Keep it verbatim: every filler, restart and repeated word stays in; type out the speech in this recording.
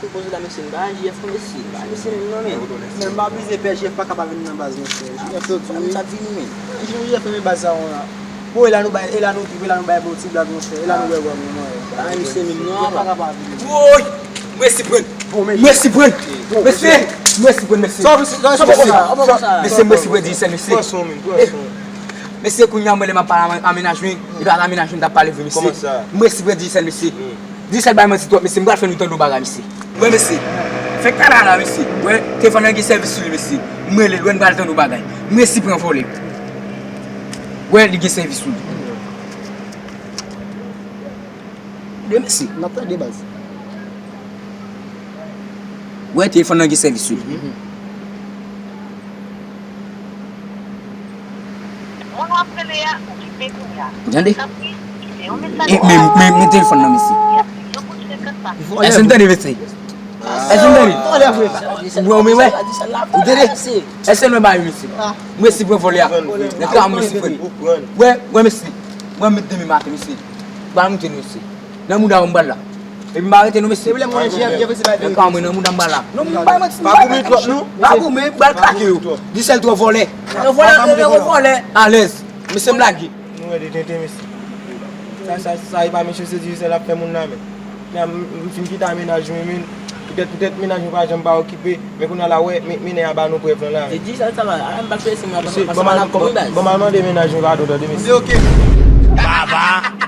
Poze la, mesye, m pa J F non, mesye. M pa J F non, men. Men m pa bliye P J F pa ka pa vin nan baz, mesye. J F yo di wi. Sa vini, men. J F renmen baz sa, wi. Bon, e la nou bay, e la nou trip, e la nou bay bon ti blag, monchè. E la nou wè wè, men, mwen. Ay, mesye, men non, pa ka pa vini. Woy! Mwen si pran. Bon, men. Mwen si pran. Mesye, mwen si pran, mesye. Sa, sa, sa, sa, sa. Mesye, mwen si pran Digicel, mesye. Pran son, men, pran son. Mesye, kounye a, mwen, lè m ap pale a, a mennaj mwen, e pa a mennaj mwen m t ap pale vre, mesye. Kòman sa? Mwen si pran Digicel, mesye. Digicel bay manti twòp, mesye. M pral fè nou tande yon bagay, mesye. Wè, mesye. Fèk talè a la, mesye. Wè, telefòn nan gen sèvis sou li, mesye. M rele l, wè, n pral tande yon bagay. Mesye pran vòlè. Wè, li gen sèvis sou li. Wè, mesye. N ap tande, baz. Wè, telefòn nan gen sèvis sou li. Moun w ap rele a okipe kounye a. Tande? Tanpri, kite yon mesaj. E, men, men, men telefòn nan, mesye. Èske n tande, mesye? Èske n tande? Wè, men, wè. Ou tande? Èske nou ba yo, mesye? Mesye pran vòlè a. Nèg la, mesye pran. Wè, wè, mesye. Mwen met demen maten, mesye. Ba nou teni, mesye. Nan mouda w m pral la. Epi m pa rete non, mesye. Nan ka mwen nan mouda m pral la. Non, m pa manti, m pa manti. Pa goumen, m pral klake yo. Digicel twò vòlè. Yo vòlè, yo vòlè. Alèz. Mesye m lage. Nou wè de tenten, mesye. Sa, sa, sa, e pa mesye, se Digicel ap fè moun la, men. Men, m, m fin kite a mennaj mwen, men. Poutèt, poutèt mennaj mwen pa janm pa okipe. Men kounye a la, wè, men, men nèg a ba nou prèv lan la, men. Digicel sa va, a, m pa fè si m ap, mesye, ban m al, ban m al mande mennaj mwen padon, tande, mesye. Ok. Baba.